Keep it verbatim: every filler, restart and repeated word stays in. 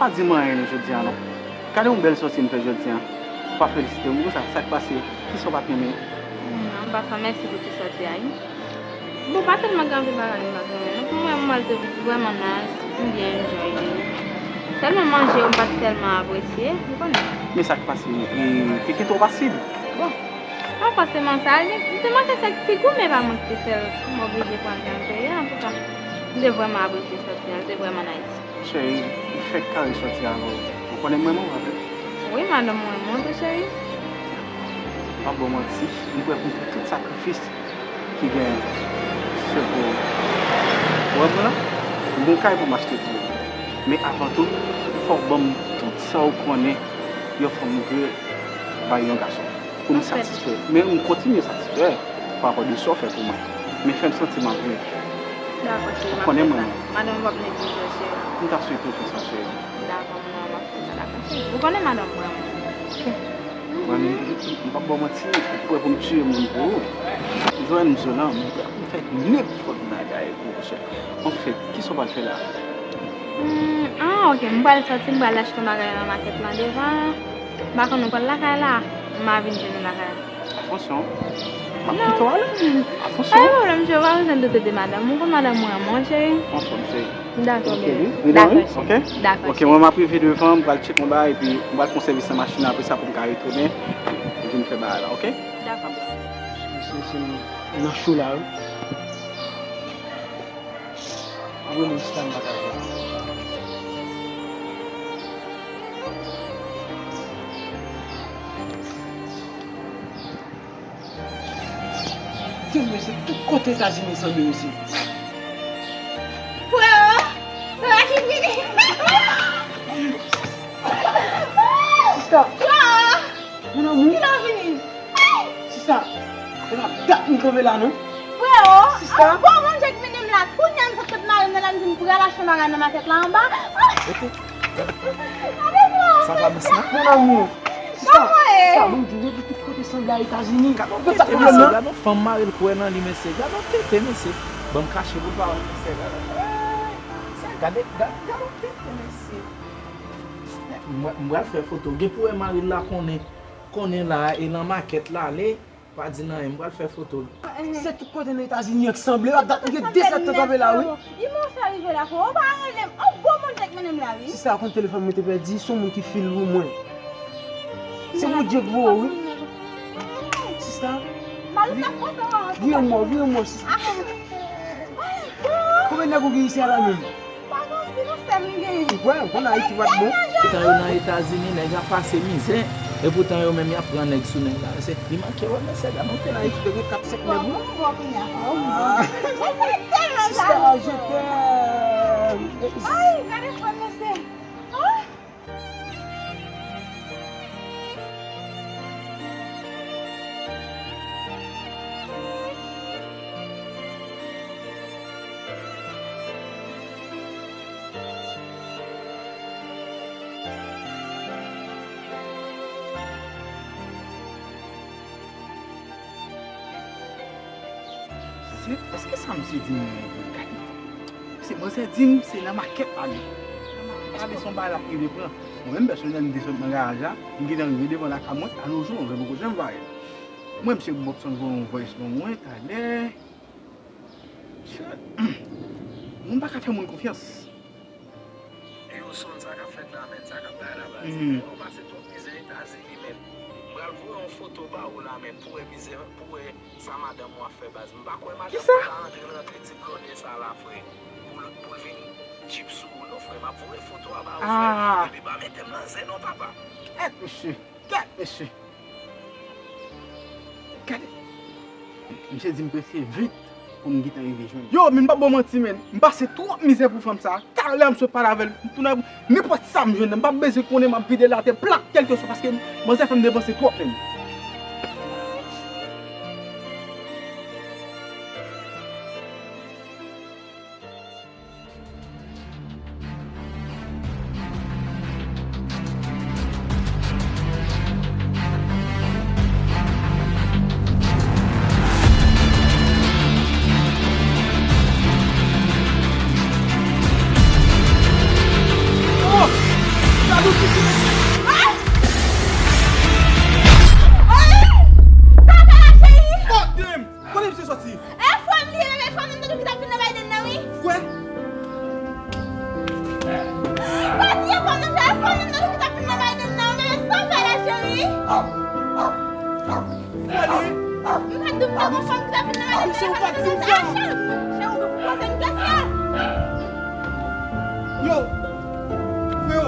Pa di m anyen non jodi a non. Gade yon bèl sòti m fè jodi a. Ou pa felisite m konsa, sa k pase? Kisa w pa t renmen? Non, m pa fè mèsi pou ti sòti a wi. Bon, pa tèlman gen anpil bagay m pa t renmen non. Pou mwen, m wè l te vrèman nice, m byen enjoy li. Sèlman manje yo m pa t tèlman apresye, ou konnen. Men sa k pase, e, te kite w pa sid. Bon, pa fòseman sa, li, li te manke kèk ti gou, men pa mwen ki te fè l, m oblije pran l jan l te ye, antouka, m te vrèman apresye sòti a, li te vrèman nice. Cheri, m fèk kare sòti avè w. Ou konnen m renmen w, pa vre? Wi, madanm, mwen renmen w tou, cheri. M p ap ba w manti, m prè pou m fè tout sakrifis ki genyen. Se pou ou. Ou wè mwen la? M gon kay pou m achte pou ou. Men avan tou, fò w ban m tout sa w konnen yon fanm dwe bay yon gason. Pou m satisfè. Men m kontinye satisfè pa rapò de sa w fè pou mwen. Men fè m santi m ap byen. Dakò, cheri, m ap fè sa. Ou konnen mwen menm. Madanm, m p ap neglije w, cheri. M ta swete w fè sa, cheri. Dakò, m ap fè sa, dakò, cheri. Ou konnen madanm m renmen w. Ok. Mwen, m, m, m p ap ba w manti, m prè pou m tiye moun pou ou. Jwenn m zo nan, m prè pou m fè nenpòt bagay pou ou, cheri. Anfèt, kisa w pral fè la? Hmm, ah, ok, m pral sòti, m pral achte yon bagay nan makèt lan devan. M pa konn ou pral lakay la, m a vin jwenn ou lakay la. Atansyon, m ap kite w ale. Atansyon. Pa gen pwoblèm, cheri, ou pa bezwen doute de madanm ou. Ou konn madanm mwen renmen w, cheri. Anfòm, cheri. Dakò, bebe. Dakò, cheri. Ok? Dakò, ok, mwen m ap rive devan, m pral tcheke yon bagay, epi m pral pran sèvis nan machin nan, apre sa pou m ka retounen, vin fè bagay la, ok? Dakò. Mesye, se nan cho la, wi. Ou wè menm si ta m pa ka fè. Dye mesye, tout kote Etazini sanble mesye. Freo, freo ki vini. Sista. Freo. Mon amour. Kilè w vini? Sista, se pa dat m kanpe la non. Freo, sista. Bon, manje k mennen m la. Kounye a m sot kot mari m nan la, m di m pral achte bagay nan makèt la anba. Gade freo. Sa pa misna? Mon amour. Sista, sista, bon, di w, tout kote sanble a Etazini. Gade yon tete, mesye, gade yon fanm mari l kwè nan li, mesye. Gade yon tete, mesye. Ban m kache pou l pa wè, mesye. Gade, gade, gade yon tete, mesye. Mwen, mwen pral fè foto. Gen pou wè mari l la konnen, konnen la, e nan makèt la, ale, pa di l anyen, mwen pral fè foto. Se tout kote nan Etazini an k sanble, a dat m gen de sèt tan kanpe la, wi. Li mwen fè rive la, freo, ou pa rele m, ou bon moun te k mennen m la, wi. Sista, konn telefòn mwen te pèdi, se yon moun ki fil pou mwen. Se Bondye k voye w, wi. Sista, vire m bò, vire m bò, sista. Konbyen nèg ou gen isi a la menm? Pa gen anpil non, sèl m genyen. Ou kwè, ou konn Ayiti pa t bon? Poutan yo nan Etazini, nèg ap pase mizè, epoutan yo menm y ap pran nèg sou nèg la. Se li manke wè, mesye, gade yon tete. Ayiti te gen kat senk nèg, wi. Bon, bon, kounye a, bon, bon. Mwen tèlman... Sista, je t'aime. Ay, gade frè m, mesye. Ah! Se, èske sa misye di m nan yon gade? Se manzè di m se nan makèt la li. Nan makèt la li se yon bagay l ap rive pran. Mwen menm pèsonèl m te sot nan garaj la, m gentan rive devan lakay mwen, a nos jours, mwen poko janm vwaye l. Mwen, misye Bobson voye yon voice ban mwen talè. Chat. Moun pa ka fè moun konfyans. Yo, sonn sa k ap fèt la, men, sa k ap bay la, baz. Ou pase twòp mizè Etazini, men. M pral voye yon foto ba ou la, men, pou wè mizè, pou wè sa madanm ou ap fè, baz. M pa kwè madanm ou ka antre nan tèt ti blòdè sa la, frè. Pou l, pou l vin tchip sou ou, non, frè. M ap voye foto a ba ou, frè. Epi pa mete m nan zen, non, papa. Kèt, mesye. Kèt, mesye. Gade. Misye di m prese vit pou m gentan rive jwenn. Yo, men m p ap ba w manti, men. M pase twòp mizè pou fanm sa. Talè m sot pale avè l. M tounen, nenpòt sa m jwenn nan, m p ap bezwen konnen, m ap vide l atè plat, kèlkeswa, paske manzè fè m depanse twòp, men. Ou pa t di m nan yon fanm ki t ap vin nan lavi m. Cheri, ou pa t di m sa. Cheri, ou poze m kesyon. Yo, freo,